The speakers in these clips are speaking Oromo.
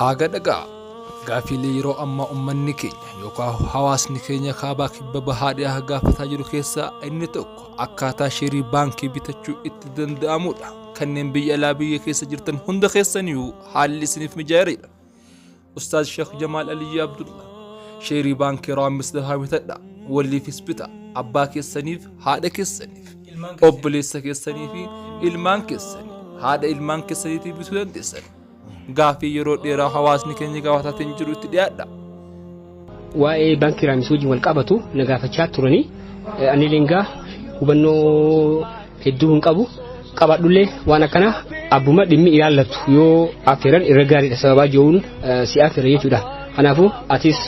Aaga dhagaa gaafiilee yeroo ammaa ummanni keenya yookaan hawaasni keenya kaabaa kibba bahaa dhiyaa gaafataa jiru keessaa inni tokko akkaataa sheerii baankii bitachuu itti danda'amudha. Kanneen biyya alaa biyya keessa jirtan hunda keessaniyyuu haalli isiniif mijaa'eera. Ustaaz Sheekh Jamaal Aliyyi Abdullah sheerii baankii Raammis dafaa bitadha. Waliifis bita. Abbaa keessaniif, haadha keessaniif, obboleessa keessanii fi ilmaan keessanii, haadha ilmaan keessaniitiif bituu dandeessan. Gaafii yeroo dheeraa hawaasni keenya gaafataatiin jiru itti dhiyaadha. Waa'ee baankii Raammis wajjin wal qabatu na gaafachaa turanii, ani leengaa hubannoo hedduu hin qabu. Qabadhullee waan akkana abbuma dhimmi ilaallatu yoo affeeran irra gaariidha sababaa jiruun si affeera jechuudha. Kanaafuu atis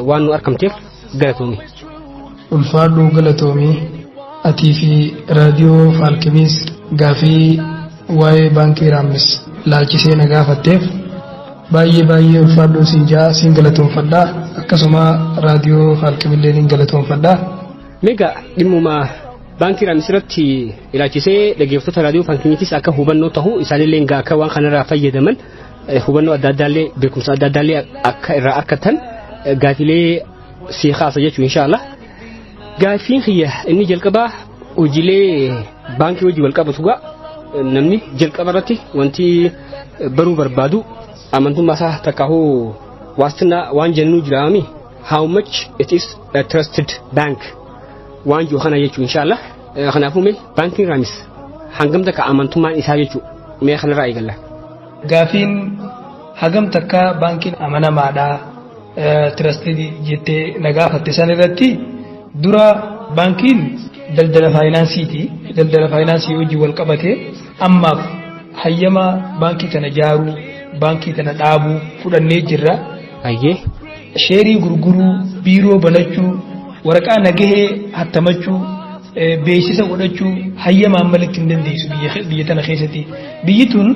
waan nu argamteef galatoomi. Ulfaadhuu galatoomii, atii fi raadiyoo Faalkimiis gaafii waa'ee baankii Raammis laalchisee na gaafatteef baay'ee baay'ee ulfaadhuu siin jaa, siin galatoonfadhaa, akkasuma raadiyoo Faalkimillee niin galatoonfadhaa. Meegaa dhimmuma baankii Raammis irratti ilaalchisee dhaggeeffattoota raadiyoo Faalkimiitis akka hubannoo ta'u, isaanillee akka waan kanarraa fayyadaman, hubannoo adda addaallee beekumsa adda addaallee akka irraa argatan gaafilee si kaasa jechuun inshaallah. Gaafiin kiyya inni jalqabaa hojiilee baankii hojii wal qabatu gaa namni jalqaba irratti wanti baruu barbaadu amantummaa isaa takkaahuu waastinaa waan jennu jiraami, how much it is a trusted bank waan jiru kana jechuun inshaallah. Kanaafuu mee baankiin Raamis hangam takka amantummaan isaa jechuu mee kanarraa eegalla. Gaafiin hagam takka baankiin amanamaadha, trusted jettee na gaafatte san irratti, dura baankiin daldala faayinaansiiti. Daldala faayinaansii hojii wal qabate ammaaf hayyama baankii kana jaaruu, baankii kana dhaabuu fudhannee jirra. Ayyee. Sheerii gurguruu, biiroo banachuu, waraqaa nagahee hattamachuu, beeksisa godhachuu hayyamaan malitti hin dandeessu biyya tana keessatti. Biyyi tun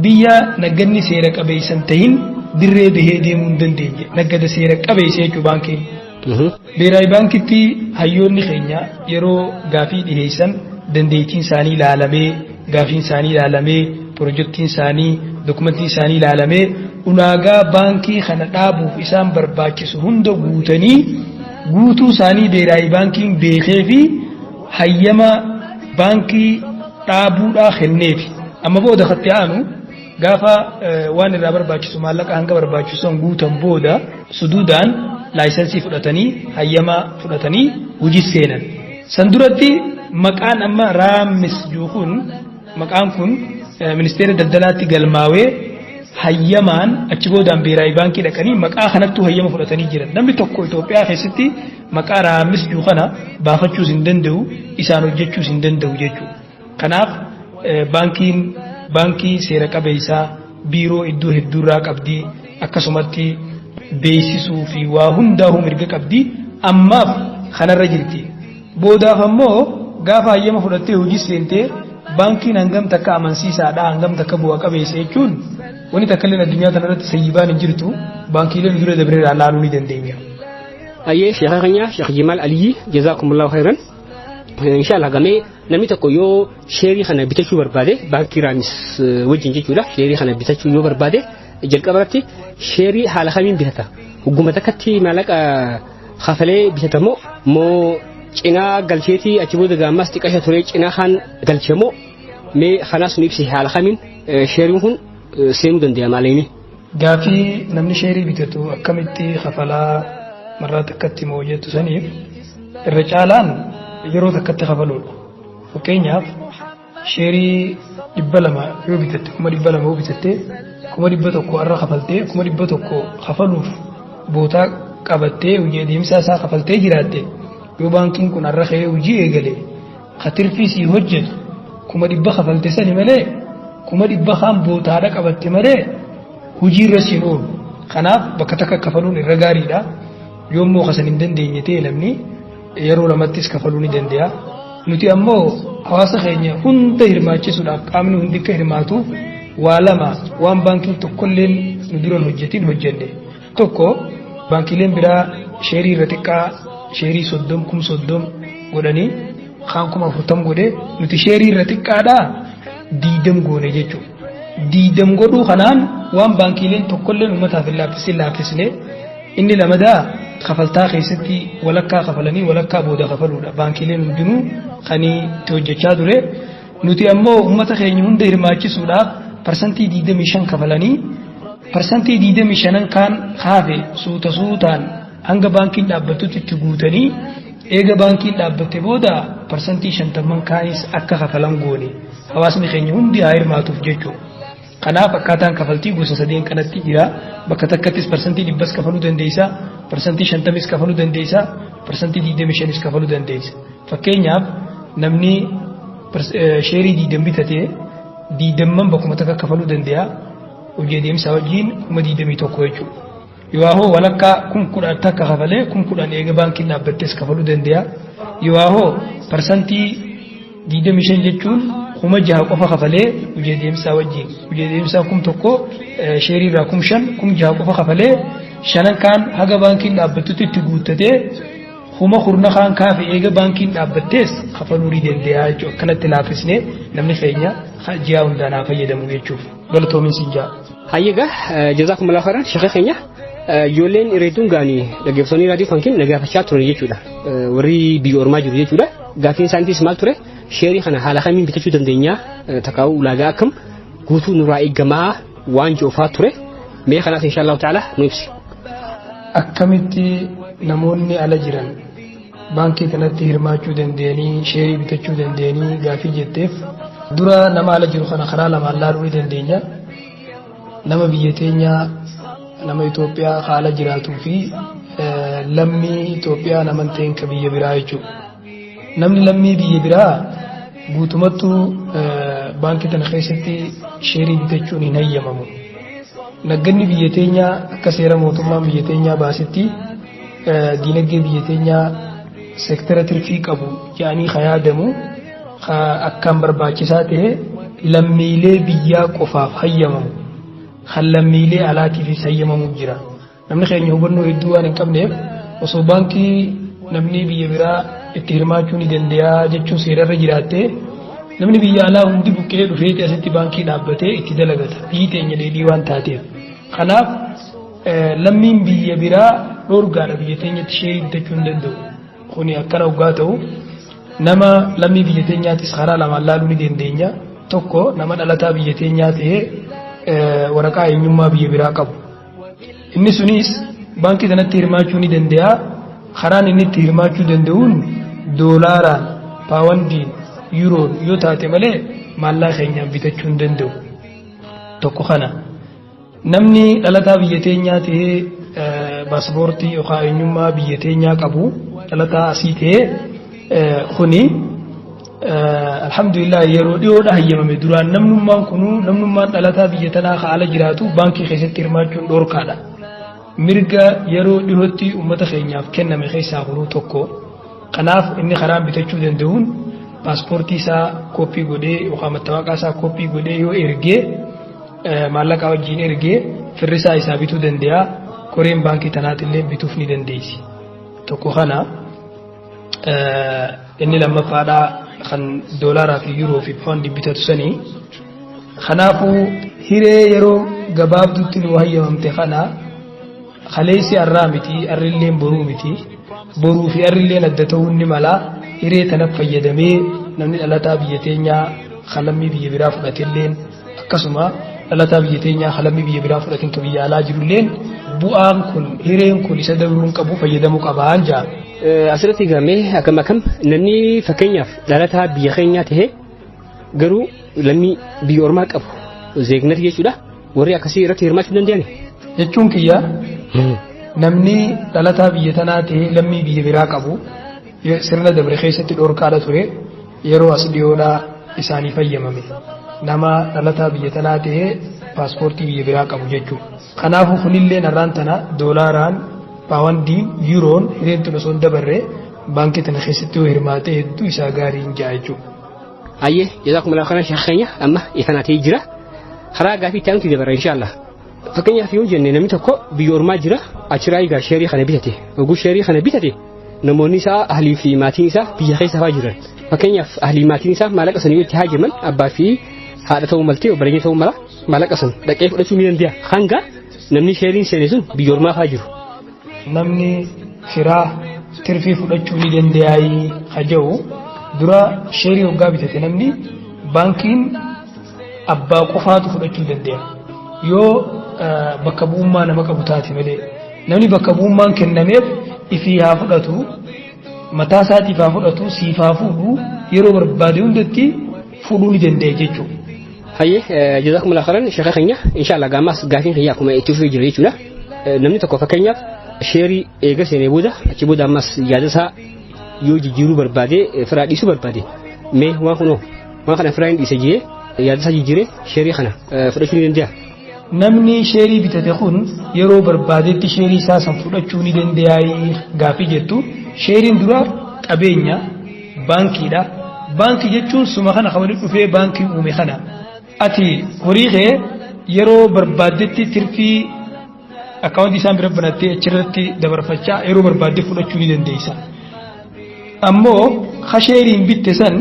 biyya nagganni seera qabeessan tahin dirree bahee deemuu hin dandeenye. Naggada seera qabeessa jechuu baankiin. Beeraayi baankitti hayyoonni keenya yeroo gaafii dhiheessan dandeettiin isaanii ilaalamee, gaafiin isaanii ilaalamee, pirojektiin isaanii, dokumentiin isaanii ilaalamee, ulaagaa baankii kana dhaabuuf isaan barbaachisu hunda guutanii, guutuu isaanii beeraayi baankiin beekee fi hayyama baankii dhaabuudhaa kenneefi. Amma booda katti aanu gaafa waan irraa barbaachisu, maallaqa hanga barbaachisu san guutan booda suduudaan laayisansii fudhatanii, hayyama fudhatanii hojii seenan. San duratti maqaan amma Raammis jiru kun, maqaan kun ministeera daldalaatti galmaawee hayyamaan achi boodaan beeraayi baankii dhaqanii maqaa kanattuu hayyama fudhatanii jiran. Namni tokko Itoophiyaa keessatti maqaa Raammis jiru kana baafachuus hin danda'u, isaan hojjechuus hin danda'u jechuudha. Kanaaf baankiin baankii seera qabeessaa, biiroo iddoo hedduurraa qabdi, akkasumatti beeksisuu fi waa hundaa'uu mirga qabdi, ammaaf kanarra jirti. Boodaaf ammoo gaafa hayyama fudhattee hojii seentee baankiin hangam takka amansiisaadha, hangam takka bu'a qabeessa jechuun, wanni takka illee addunyaa kanarratti sayyibaan hin jirtu, baankiileen dura dabreerraa laaluu ni dandeenya. Ayyee, sheekha keenya Sheekh Jimaal Aliyyi, jazaakumullahu khairan. Inshallah gamee namni tokko yoo sheerii kana bitachuu barbaade baankii Raamis wajjin jechuudha, sheerii kana bitachuu yoo barbaade jalqaba irratti sheerii haala kamiin bitata? Hogguma takkatti maallaqa kafalee bitata moo cinaa galcheetii achi booda gaammas xiqqasha turee cinaa kan galche moo? Mee kanaas nu ibsi, haala kamiin sheeriin kun seenuu danda'a maaliini? Gaafii namni sheerii bitatu akkamitti kafalaa, marraa takkatti moo jettu saniif, irra caalaan yeroo takkatti kafaluudha. Fakkeenyaaf sheerii 200 yoo bitatte, 200,000 yoo bitatte, 100,000 har'a kafaltee 100,000 kafaluuf bootaa qabattee hojii adeemsaa isaa kafaltee jiraatte, yoo baankiin kun har'a ka'ee hojii eegale ka tirfii sii hojjetu 100,000 kafalte sani malee, 100,000 kaan bootaadha qabatte malee hojii irra siin oolu. Kanaaf bakka takka kafaluun irra gaariidha. Yoommoo kasan hin dandeenye ta'e namni yeroo lamattis kafaluu ni danda'a. Nuti ammoo hawaasa keenya hunda hirmaachisuudhaaf, qaamni hundi akka hirmaatuuf, waa lama waan baankiin tokkolleen nu duran hojjetin hojjenne. Tokko, baankiileen biraa sheerii irra xiqqaa sheerii 30, 30,000 godhanii, kaan 40,000 godhee, nuti sheerii irra xiqqaadhaa 20 goone jechuudha. 20 godhuu kanaan waan baankiileen tokkolleen uummataaf hin laaffisin laaffisne. Inni lamadaa kafaltaa keessatti walakkaa kafalanii walakkaa booda kafaluudha. Baankiileen hundinuu kan itti hojjechaa ture. Nuti ammoo uummata keenya hunda hirmaachisuudhaaf 25% kafalanii 25% kaan haafe suuta suutaan hanga baankiin dhaabbatutti itti guutanii, eega baankiin dhaabbatte booda 50% kaanis akka kafalan goone, hawaasni keenya hundi haa hirmaatuuf jechuudha. Kanaaf akkaataan kafaltii gosa sadeen kanatti jira. Bakka takkattis 100% kafaluu dandeessa, 50% kafaluu dandeessa, 25% kafaluu dandeessa. Fakkeenyaaf, namni sheerii 20 bitatee 20n bakkuma takka kafaluu danda'a. Hojii adeemsaa wajjin 21,000 jechuudha. Yoo hoo walakkaa 10,000 takka kafalee 10,000 eega baankiin dhaabbattes kafaluu danda'a. Yoo hoo 25% jechuun 6,000 qofa kafalee hojii adeemsaa wajjin, hojii adeemsaa 1,000, sheerii irraa 5,000, 6,000 qofa kafalee shanan kaan haga baankiin dhaabbattutti itti guuttatee 10,000 kaan kaafe eega baankiin dhaabbattees kafaluu ni danda'a jechuudha. Akkanatti laaffisnee namni keenya ji'a hundaan haa fayyadamu jechuuf. Galatoomin siin jaa. Hayyegaa, jazaakumullahu khairan, sheekha keenya. Ijoolleen reetuun gaanii dhaggeeffattoonni raadiyoo fankiin na gaafachaa turan jechuudha. Warri biyya ormaa jiru jechuudha. Gaaffiin isaaniitis maal ture? Sheerii kana haala kamiin bitachuu dandeenya? Takkaa'uu ulaagaa akkam guutuu nurraa eeggamaa waan ji'oofaa ture. Mee kanaas insha Allahu ta'ala nu ibsi. Akkamitti namoonni ala jiran baankii kanatti hirmaachuu danda'anii sheerii bitachuu danda'anii gaafii jetteef, dura nama ala jiru kana karaa lamaan laaluu ni dandeenya. Nama biyya teenyaa, nama Itoophiyaa haala jiraatuu fi lammii Itoophiyaa nama hin ta'in ka biyya biraa jechuudha. Namni lammii biyya biraa guutumattuu baankii tana keessatti sheerii bitachuun hin hayyamamu. Nagganni biyya teenyaa akka seera mootummaan biyya teenyaa baasetti diinagdee biyya teenyaa seektara tirfii qabu jedhanii ka yaadamu akkaan barbaachisaa ta'e lammiilee biyyaa qofaaf hayyamamu, kan lammiilee alaatiifis hayyamamu jira. Namni keenya hubannoo hedduu waan hin qabneef, osoo baankii namni biyya biraa itti hirmaachuu ni danda'a jechuun seerarra jiraatte, namni biyya alaa hundi buqqee dhufeeti asitti baankii dhaabbatee itti dalagata, biyyi teenya dheedhii waan taateef. Kanaaf lammiin biyya biraa dhoorgaadha, biyya teenyatti sheerii bitachuu hin danda'u. Kuni akkana hoggaa ta'u, nama lammii biyya teenyaatis karaa lamaan laaluu ni dandeenya. Tokko, nama dhalataa biyya teenyaa ta'ee waraqaa eenyummaa biyya biraa qabu. Inni sunis baankii sanatti hirmaachuu ni danda'a. Karaan inni itti hirmaachuu danda'uun doolaaraan, paawandiin, yuuroon yoo taate malee maallaqa keenyaan bitachuu hin danda'u. Tokko kana. Namni dhalataa biyya teenyaa ta'ee paaspoortii yookaan eenyummaa biyya teenyaa qabu, dhalataa asii ta'ee, kuni alhamdulillah yeroo dhiyoodha hayyamame. Duraan namnummaan kunuu, namnummaan dhalataa biyya tanaa ka ala jiraatu baankii keessatti hirmaachuun dhorkaadha. Mirga yeroo dhiyootti uummata keenyaaf kenname keessaa kunuu tokko. Kanaaf inni karaan bitachuu danda'uun paaspoortii isaa kooppii godhee yookaan mattaawaqaa isaa kooppii godhee yoo ergee, maallaqa wajjin ergee, firri isaa isaa bituu danda'a. Koreen baankii tanaatillee bituuf ni dandeessi. Tokko kana. Inni lammaffaadhaa kan doolaaraa fi yuuroo fi paawundii bitatu sanii. Kanaafuu hiree yeroo gabaabduutti nu hayyamamte kana, kaleessi har'aa miti, arrilleen boruu miti, boruu fi arrilleen adda ta'uu ni mala, hiree tana fayyadamee namni dhalataa biyya teenyaa kan lammii biyya biraa fudhatelleen, akkasuma dhalataa biyya teenyaa kan lammii biyya biraa fudhatin kan biyya alaa jirulleen, bu'aan kun, hireen kun isa dabruu hin qabu, fayyadamuu qabaan jaa. Asirratti gamee akkam akkam namni fakkeenyaaf dhalataa biyya keenyaa ta'ee garuu lammii biyya ormaa qabu, zeegnati jechuudha, warri akkasii irratti hirmaachuu danda'ani? Jechuun kiyya, namni dhalataa biyya tanaa ta'ee lammii biyya biraa qabu sirna dabre keessatti dhorkaadha ture, yeroo as dhiyoodhaa isaanii fayyamame, nama dhalataa biyya tanaa ta'ee paaspoortii biyya biraa qabu jechuudha. Kanaafuu kunillee narraan tana doolaaraan, paawandiin, yuuroon hireen tun osoo hin dabarre baankii tana keessatti yoo hirmaate hedduu isaa gaarii hin jaa jechuudha. Hayyee, jazaakumullahu khairan, sheekha keenya, amma ifanaa ta'ee jira. Karaa gaafii itti aanutti dabarra inshaallah. Fakkeenyaaf yoo jenne, namni tokko biyya ormaa jira, achiraa egaa sheerii kana bitate. Oguu sheerii kana bitate Namoonni isaa ahlii fi maatiin isaa biyya keessa fa'aa jiran. Fakkeenyaaf ahlii maatiin isaa maallaqa sanii itti haajaman abbaa fi haadha ta'uu maltee obboleeyyan ta'uu mala maallaqa san dhaqee fudhachuu ni danda'a. Hanga namni sheeriin seene sun biyya ormaa fa'aa jiru. Namni firaa tirfii fudhachuu ni danda'aayii haja'u dura sheerii hoggaa bitate namni baankiin abbaa qofaatu fudhachuu danda'a. Yoo bakka bu'ummaa nama qabu taate malee namni bakka bu'ummaan kennameef ifii haa fudhatu, mataa isaatiif haa fudhatu, siif haa fuudhu, yeroo barbaade hundatti fuudhuu ni danda'a jechuudha. Hayyee, jazakumullahu khairan sheekha keenya, inshallah gaamaas gaafiin kiyya akkuma itti fufee jira jechuudha. Namni tokko fakkeenyaaf sheerii eega seenee booda achi booda ammas yaada isaa yoo jijjiiruu barbaade, firaa dhiisuu barbaade, mee waan kunoo waan kana firaa hin dhiise jee yaada isaa jijjiiree sheerii kana fudhachuu ni danda'a. Namni sheerii bitate kun yeroo barbaadetti sheerii isaa san fudhachuu ni danda'a gaafii jettu, sheeriin dura qabeenya baankiidha. Baankii jechuun suma kana kan walitti dhufee baankii uume kana. Ati horii kee yeroo barbaaddetti tirfii akkaawuntii isaan bira banattee achirratti dabarfachaa yeroo barbaadde fudhachuu ni dandeessa. Ammoo ka sheeriin bitte san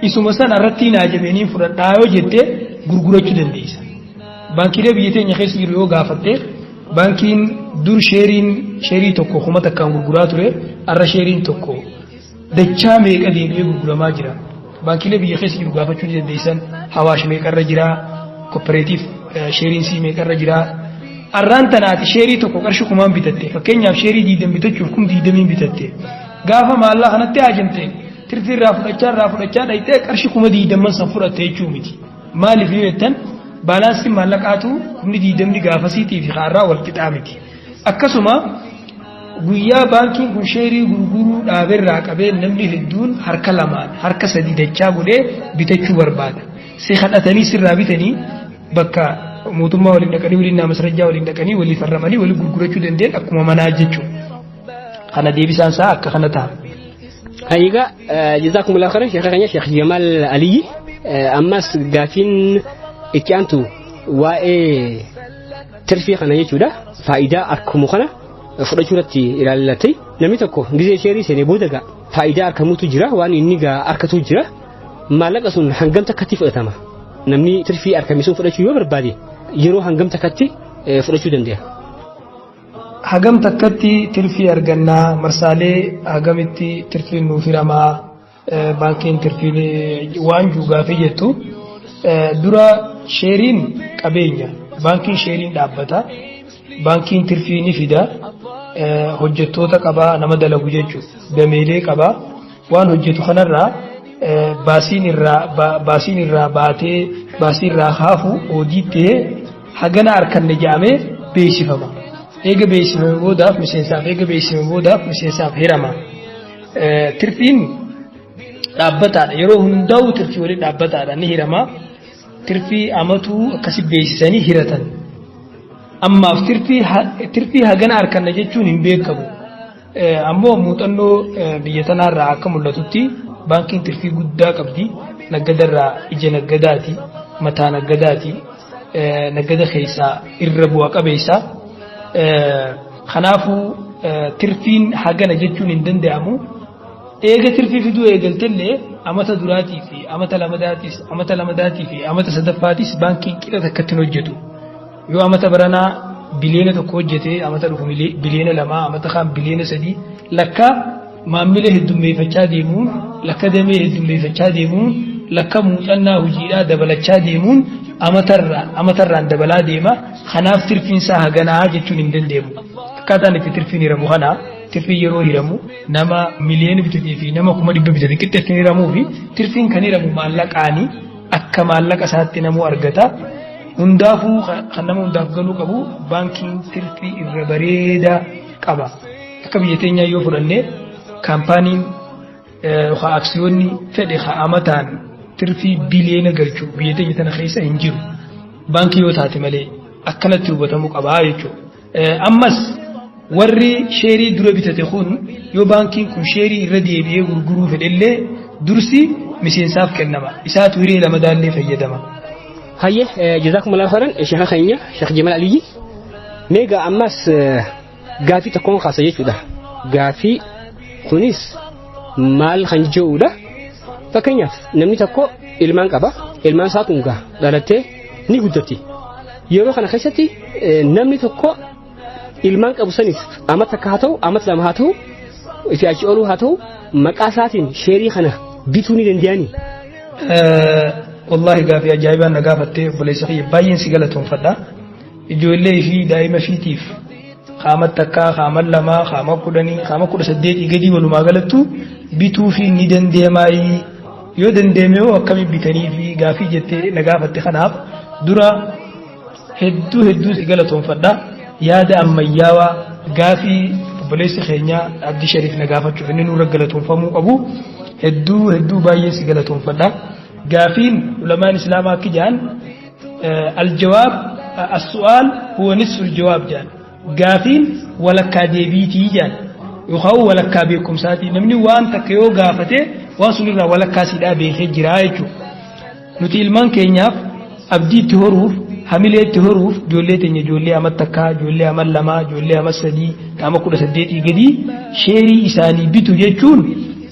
isuma san irratti naa jabeenii fudhadhaa yoo jette gurgurachuu dandeessa. Baankiilee biyya teenya keessa jiru yoo gaafatte, baankiin dur sheeriin sheerii tokko 1000n gurguraa ture, har'a sheeriin tokko dachaa meeqa deebi'ee gurguramaa jira. Baankiilee biyya keessa jiru gaafachuu ni dandeessan. Hawaash meeqarra jira, Cooperative sheeriin sii meeqarra jira. Arraan tanaati sheerii tokko qarshii 1000n bitatte, fakkeenyaaf sheerii 20 bitachuuf 20,000 bitatte, gaafa maallaa kanatti haajamte tirfii irraa fudhachaa dhayxee qarshii 20,000 san fudhatte jechuu miti. Maaliif yoo jettan, baalaansiin maallaqaatu 20,000 gaafasiitii fi kaarraa wal qixaa miti. Akkasuma guyyaa baankiin kun sheerii gurguruu dhaaberraa qabee namni hedduun harka lamaan harka sadii dachaa godhee bitachuu barbaada. Si kadhatanii sirraa bitanii bakka mootummaa waliin dhaqanii, waliin naamasrajjaa waliin dhaqanii, walii farramanii walii gurgurachuu danda'an akkuma manaa jechuudha. Kana deebisaan isaa akka kana ta'a. Egaa jazakumullahu khairan sheekha keenya Sheekh Jamaal Aliyyi, ammas gaafiin itti aantu waa'ee tirfii kana jechuudha. Faayidaa argamu kana fudhachuu irratti ilaallate, namni tokko gizee sheerii seenee booda gaa faayidaa argamutu jira, waan inni gaa argatu jira, maallaqa sun hangam takkatti fudhatama? Namni tirfii argame sun fudhachuu yoo barbaade yeroo hangam takkatti fudhachuu danda'a? Hagam takkatti tirfii argannaa, marsaalee hagamitti tirfiin nuuf hiramaa, baankiin tirfiin waan jiru gaafii jettu, dura sheeriin qabeenya, baankiin sheeriin dhaabbata, baankiin tirfii ni fida, hojjettoota qabaa, nama dalagu jechuudha, dameelee qabaa, waan hojjetu kanarraa baasiin irraa baatee baasii irraa haafu hojii ta'ee hagana arkanne jedhamee beeksifama. Eega beeksifame boodaaf miseensaaf, eega beeksifame boodaaf miseensaaf hirama. Tirfiin dhaabbataadha. Yeroo hundaa'u tirfii waliin dhaabbataadha ni hirama. Tirfii amatuu akkasi beeksisanii hiratan. Ammaaf tirfii hagana arkanna jechuun hin beekamu. Ammoo muuxannoo biyya tanaarraa akka mul'atutti baankiin tirfii guddaa qabdi. Naggadarraa ija naggadaati. Mataa naggadaati. Naggada keessaa irra bu'a qabeessa. Kanaafuu tirfiin hagana jechuun hin danda'amu. Eega tirfii fiduu eegaltellee amata duraatii fi amata lamadaatis, amata lamadaatii fi amata sadaffaatis baankiin qixa takkatti hin hojjetu. Yoo amata baranaa 1 biliyoona hojjete, amata dhufu 2 biliyoona, amata kaan 3 biliyoona, lakka maamila heddummeeffachaa deemuun, lakka damee heddummeeffachaa deemuun, lakka muuxannaa hojiidhaa dabalachaa deemuun amatarraan dabalaa deema. Kanaaf tirfiinsaa haganaa jechuun hin danda'amu. Akkaataan itti tirfiin hiramu kana, tirfiin yeroo hiramu nama miliyoona bitatee fi nama 100,000 bitate qixxeetti hiramuu fi tirfiin kan hiramu maallaqaanii akka maallaqa isaatti namuu argata. Hundaafuu kan nama hundaaf galuu qabu, baankiin tirfii irra bareedaa qaba. Akka biyya teenyaa yoo fudhanne, kaampaaniin yookaan aksiyoonni fedhe amataan tirfii biliyoona galchu biyya teenya tana keessa hin jiru. Baankii yoo taate malee akkanatti hubatamuu qabaa jechuudha. Ammas warri sheerii dura bitate kun yoo baankiin kun sheerii irra deebi'ee gurguruu fedhellee dursi miseensaaf kennama. Isaatu hiree lamadaallee fayyadama. Hayyee, jazakumullahu khairan sheekha keenya Sheekh Jamal Aliyyi. Meegaa ammas gaafii tokkoon kaasa jechuudha. Gaafii Kunis maal kan jedhudha. Fakkeenyaaf namni tokko ilmaan qaba. Ilmaan isaa tun gaa dhalattee ni guddatti. Yeroo kana keessatti namni tokko ilmaan qabu saniif amma takka haa ta'u, amma lama haa ta'u, ifi achi oluu haa ta'u, maqaa isaatiin sheerii kana bituu ni danda'anii. Wallaahi gaafii ajaa'ibaan na gaafattee, obboleessa kiyya, baay'een si galatoonfadha. Ijoollee fi daa'ima fiitiif qaama takkaa, qaama lamaa, qaama 10, qaama 18 gadii walumaa galattu bituu fi ni dandeemaayii, yoo dandeeme hoo akkamii bitanii fi gaafii jettee na gaafatte kanaaf dura hedduu hedduu si galatoonfadha. Yaada ammayyaawaa gaafii obboleessi keenya Abdii Shariif na gaafachuuf inni nurra galatoonfamuu qabu, hedduu hedduu baay'ee si galatoonfadha. Gaafiin ulamaan islaamaa akka jedhan, "Aljawaab as-su'aal huwa nisfu aljawaab" jedhan. Gaafiin walakkaa deebiitii jedhan yookaan walakkaa beekumsaati. Namni waan takka yoo gaafate waan sunirraa walakkaa siidhaa beekee jira jechuudha. Nuti ilmaan keenyaaf abdii itti horuuf, hamilee itti horuuf, ijoollee teenya, ijoollee ama takkaa, ijoollee ama lamaa, ijoollee ama sadii, ama 18 gadii sheerii isaanii bitu jechuun,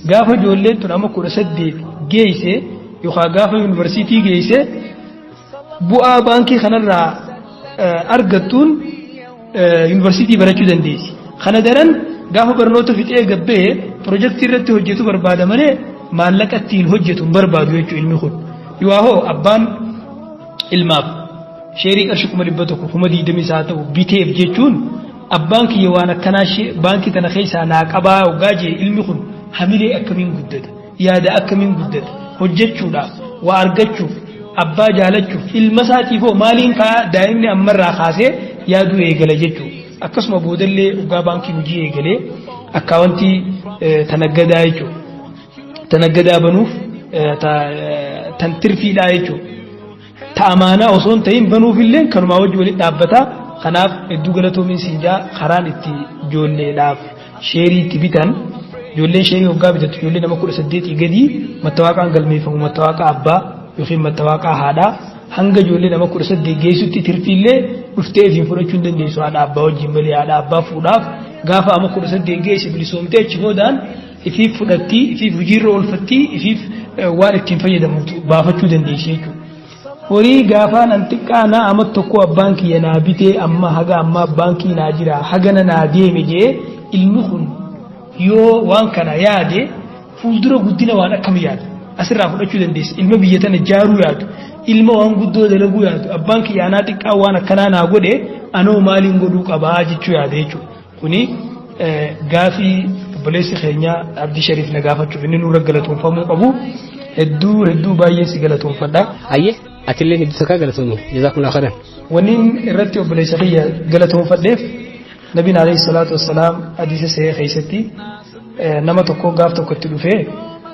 gaafa ijoolleen tun ama 18 geesse yookaan gaafa yuunivarsiitii geesse bu'aa baankii kanarraa argattuun yuunivarsiitii barachuu dandeessi. Kana daran gaafa barnoota fixee gabbee pirojektii irratti hojjetu barbaada malee maallaqa ittiin hojjetu hin barbaadu jechuudha ilmi kun. Yoo hoo abbaan ilmaaf sheerii qarshii 100,000, 20,000 isaa ta'u biteef jechuun, abbaan kiyya waan akkanaa baankii tana keessaa naa qabaa hoggaa jee, ilmi kun hamilee akkamiin guddata, yaada akkamiin guddata, hojjechuudhaaf, waa argachuuf, abbaa jaalachuuf, ilma isaatiif hoo maaliin kaa daa'imni ammarraa kaasee yaaduu eegala jechuudha. Akkasuma boodallee hoggaa baankiin hojii eegalee akkaawwantii tanaggadaa jechuudha. Tanaggadaa banuuf, tan tirfiidhaa jechuudha. Ta amaanaa osoo hin ta'in banuufillee kanumaa wajji walitti dhaabbata. Kanaaf hedduu galatoomiin siin jaa. Karaan itti ijoolleedhaaf sheerii itti bitan, ijoolleen sheerii hoggaa bitattu, ijoollee nama 18 gadii mattawaaqaan galmeeffamu mattawaaqaa abbaa yookiin mattawaaqaa haadhaa. Hanga ijoollee nama 18 geessutti tirfiillee dhuftee ifiin fudhachuu hin dandeessu haadha abbaa wajjin malee. Haadha abbaa fuudhaaf gaafa ama 18 geesse bilisoomtee achi boodaan ifiif fudhattii, ifiif hojiirra oolfattii, ifiif waan ittiin fayyadamtu baafachuu dandeessi jechuudha. Horii gaafaan an xiqqaa naa ama tokko abbaan kiyya naa bitee amma haga ammaa baankii naa jira, hagana naa deeme jee, ilmi kun yoo waan kana yaade fuuldura guddina waan akkam yaadu asirraa fudhachuu dandeessa. Ilma biyya tana jaaruu yaadu, ilma waan guddoo dalaguu yaadu, abbaan kiyya anaa xiqqaa waan akkanaa naa godhe, anoo maaliin godhuu qabaa jechuu yaada jechuudha. Kuni gaafii obboleessi keenya Abdii Shariif na gaafachuuf inni nurra galatoonfamuu qabu, hedduu hedduu baay'ee si galatoonfadha. Ayyee, atillee hedduu takkaa galatoomi, jazaakumullahu khairan. Wanni irratti obboleessa kiyya galatoonfadheef, Nabiin alayhi salaatu wassalaam hadiisa sahih keessatti nama tokko gaaf tokko itti dhufee,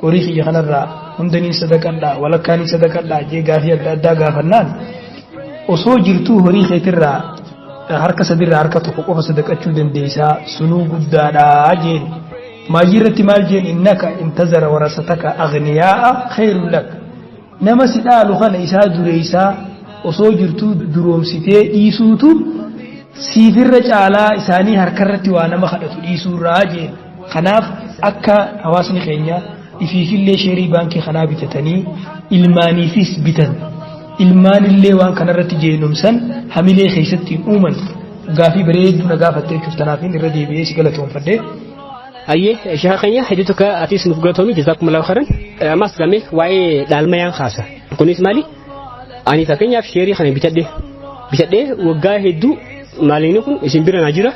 horii kiyya kanarraa hundanii sadaqadhaa, walakkaanii sadaqadhaa jee gaafii adda addaa gaafannaan, osoo jirtuu horii keetirraa harka sadirraa harka tokko qofa sadaqachuu dandeessaa, sunuu guddaadhaa jeen. Maayii irratti maal jeen? Innaka intazara warasataka aghniyaa'a khairun lak. Nama si dhaalu kana isaa dureessaa osoo jirtuu duroomsitee dhiisuutu siifirra caalaa isaanii harkarratti waa nama kadhatu dhiisuurraa jeen. Kanaaf akka hawaasni keenya ifiifillee sheerii baankii kanaa bitatanii ilmaaniifis bitan, ilmaanillee waan kanarratti jeenomsan, hamilee keessatti hin uuman, gaafii bareedduu na gaafatte jechuuf tanaafin irra deebi'ee si galatoonfadhe. Ayyee, sheekha keenya, hedduu tokko atis nuuf galatoomi, jazaakumullahu khairan. Ammas gamee waa'ee dhaalmayaan kaasa. Kunis maali? Ani fakkeenyaaf sheerii kana bitadhee waggaa hedduu maallaqni kun isin bira naa jira,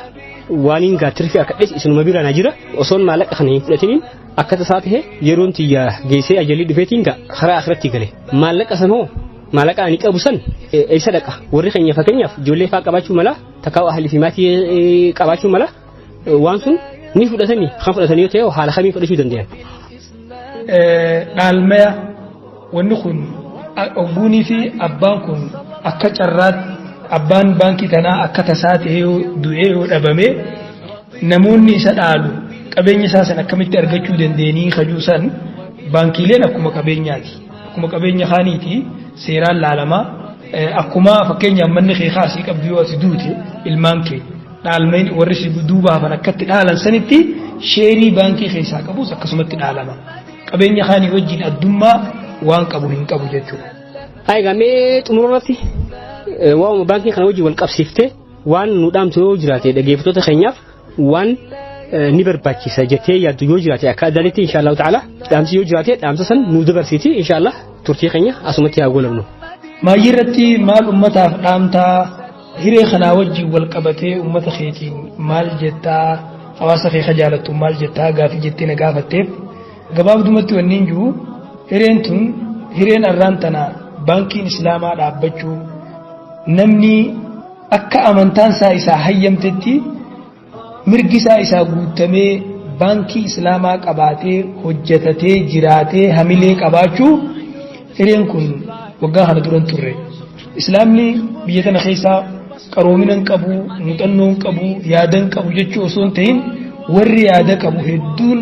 waan hin gaattirfi akkadhes isinuma bira naa jira. Osoon maallaqa kana hin fudhatiniin akka tasaa ta'e yeroon tiyya geessee ajalii dhufeetiin karaa akhiratti gale. Maallaqa san hoo, maallaqa ani qabu san eessa dhaqa? Warri keenya fakkeenyaaf ijoollee fa'aa qabaachuu mala, takkaa ahli fi maatii qabaachuu mala, waan sun ni fudhatanii, kan fudhatanii yoo ta'e haala kamiin fudhachuu danda'an? Dhaalmaya wanni kun ogguunii fi abbaan kun akka carraatti abbaan baankii tanaa akka tasaa ta'ee yoo du'ee yoo dhabame, namoonni isa dhaalu qabeenya isaa san akkamitti argachuu dandeenii kajuu san, baankiileen akkuma qabeenyaati. Akkuma qabeenya kaaniiti seeraan laalamaa. Akkuma fakkeenyaaf manni kee kaasii qabdu yoo ati duute ilmaan kee dhaalmeen warri si duuba hafan akkatti dhaalan sanitti Sheerii baankii keessaa qabus akkasumatti dhaalama. Qabeenya kaanii wajjin addummaa waan qabu hin qabu jechuudha. Egaa mee xumura irratti waa'uma baankii kana wajjin wal qabsiiftee waan nu dhaamtu yoo jiraate, dhaggeeffattoota keenyaaf waan ni barbaachisa jettee yaaddu yoo jiraate, akka addaatti inshaallahu ta'ala dhaamsi yoo jiraate dhaamsa san nu dabarsiiti, inshaallah turtii keenya asumatti haa goolabnu. Maayyii irratti maal ummataaf dhaamtaa? Hiree kanaa wajjin wal qabatee ummata keetiin maal jettaa, hawaasa kee ka jaalattu maal jettaa gaafii jettee na gaafatteef, gabaabdumatti wanni hin jiru, hireen tun, hireen arraan tana baankiin islaamaa dhaabbachuu, namni akka amantaan isaa isaa hayyamtetti mirgi isaa isaa guutamee baankii islaamaa qabaatee hojjetatee jiraatee hamilee qabaachuu, hireen kun waggaa kana duran turre. Islaamni biyya tana keessaa qaroomina hin qabu, muuxannoo hin qabu, yaada hin qabu jechuu osoo hin ta'in, warri yaada qabu hedduun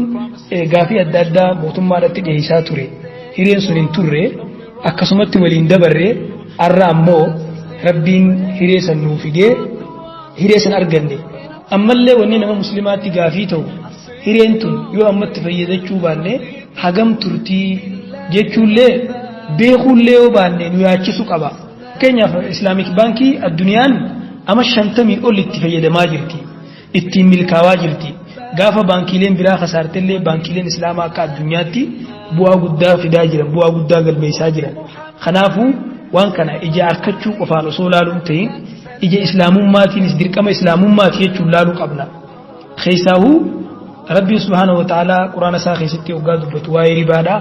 gaafii adda addaa mootummaadhaatti dhiyeessaa ture. Hireen sun hin turre, akkasumatti waliin dabarre. Har'a ammoo Rabbiin hiree san nuu fidee hiree san arganne. Ammallee wanni nama muslimaatti gaafii ta'u, hireen tun yoo ammatti fayyadachuu baanne hagam turtii jechuullee beekuullee yoo baanne nu yaachisu qaba. Fakkeenyaaf, Islamic baankii addunyaan ama 50 ol itti fayyadamaa jirti. Ittiin milkaawaa jirti. Gaafa baankiileen biraa kasaartellee baankiileen islaamaa akka addunyaatti bu'aa guddaa fidaa jiran, bu'aa guddaa galmeessaa jiran. Kanaafuu waan kana ija arkachuu qofaan osoo laaluun ta'in, ija islaamummaatiinis dirqama islaamummaati jechuun laaluu qabna. Keessaahuu Rabbiin subhaanahu wa ta'aalaa quraana isaa keessatti hoggaa dubbatu waa'ee ribaadhaa.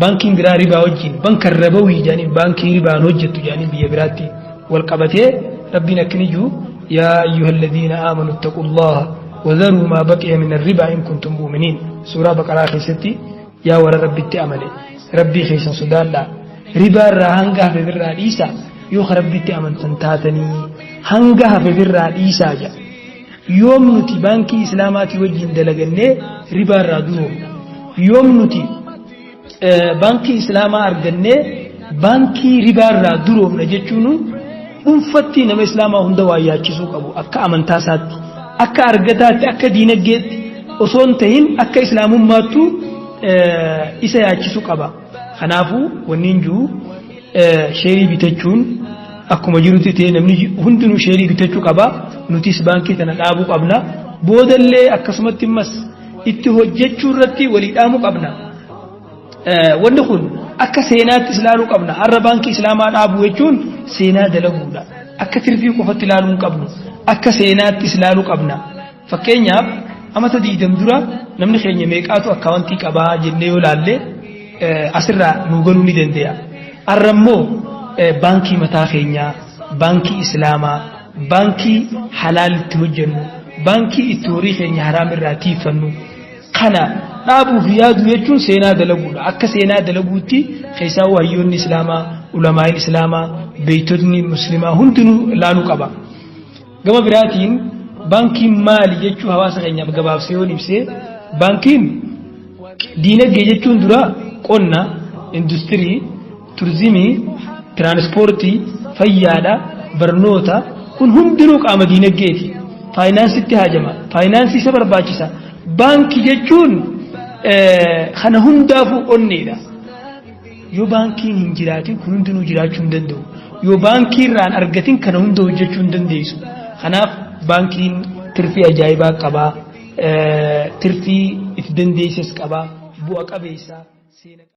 Baankiin biraa ribaa wajjin, banka rabawii jedhaniin, baankii ribaan hojjettu jedhaniin biyya biraatti wal qabatee Rabbiin akkini jiru: "Yaa ayyuha alladhiina aamanu ittaqullaha wadharuu maa baqiya min arribaa in kuntum mu'miniin." Suuraa Baqaraa keessatti, yaa warra Rabbitti amane, Rabbii keessan sodaadhaa, ribaa irraa hanga hafe irraa dhiisaa yoo ka Rabbitti amantan taatanii, hanga hafe irraa dhiisaa jedha. Yoom nuti baankii islaamaatii wajjin dalagannee ribaa irraa duroomna? Yoom nuti baankii islaamaa argannee baankii ribaa irraa duroomna jechuun dhuunfatti nama islaamaa hunda waa yaachisuu qabu, akka amantaa isaatti, akka argataatti, akka diinagdeetti osoo hin tahin akka islaamummaattu isa yaachisuu qaba. Kanaafuu wanni hin jiru, sheerii bitachuun akkuma jirutti ta'e, namni hundinuu sheerii bitachuu qaba. Nutis baankii kana dhaabuu qabna. Boodallee akkasumatti immas itti hojjechuu irratti walii dhaamuu qabna. Wanni kun akka seenaattis ilaaluu qabna. Har'a baankii islaamaa dhaabuu jechuun seenaa dalaguudha. Akka tirfii qofatti ilaaluu hin qabnu. Akka seenaattis ilaaluu qabna. Fakkeenyaaf, amata 20 dura namni keenya meeqaatu akkaawwantii qabaa jennee yoo ilaalle asirraa nuu galuu ni danda'a. Har'a immoo baankii mataa keenyaa, baankii islaamaa, baankii halaal itti hojjennu, baankii itti horii keenya haraam irraa tiifannu kana dhaabuuf yaadu jechuun seenaa dalaguudha. Akka seenaa dalaguutti keessaa hayyoonni islaamaa, ulamaa'iin islaamaa, beeytotni muslimaa hundinuu ilaaluu qaba. Gama biraatiin baankiin maali jechuu hawaasa keenyaaf gabaabsee yoon ibsee, baankiin diinagdee jechuun dura qonna, industirii, turizimii, tiraanspoortii, fayyaadha, barnoota, kun hundinuu qaama diinagdeeti. Faayinaansitti haajama. Faayinaansii isa barbaachisa. Baankii jechuun kana hundaafuu onneedha. Yoo baankiin hin jiraatin kun hundinuu jiraachuu hin danda'u. Yoo baankii irraan argatin kana hunda hojjechuu hin dandeessu. Kanaaf baankiin tirfii ajaa'ibaa qabaa. Tirfii itti dandeesses qabaa. Bu'a qabeessa.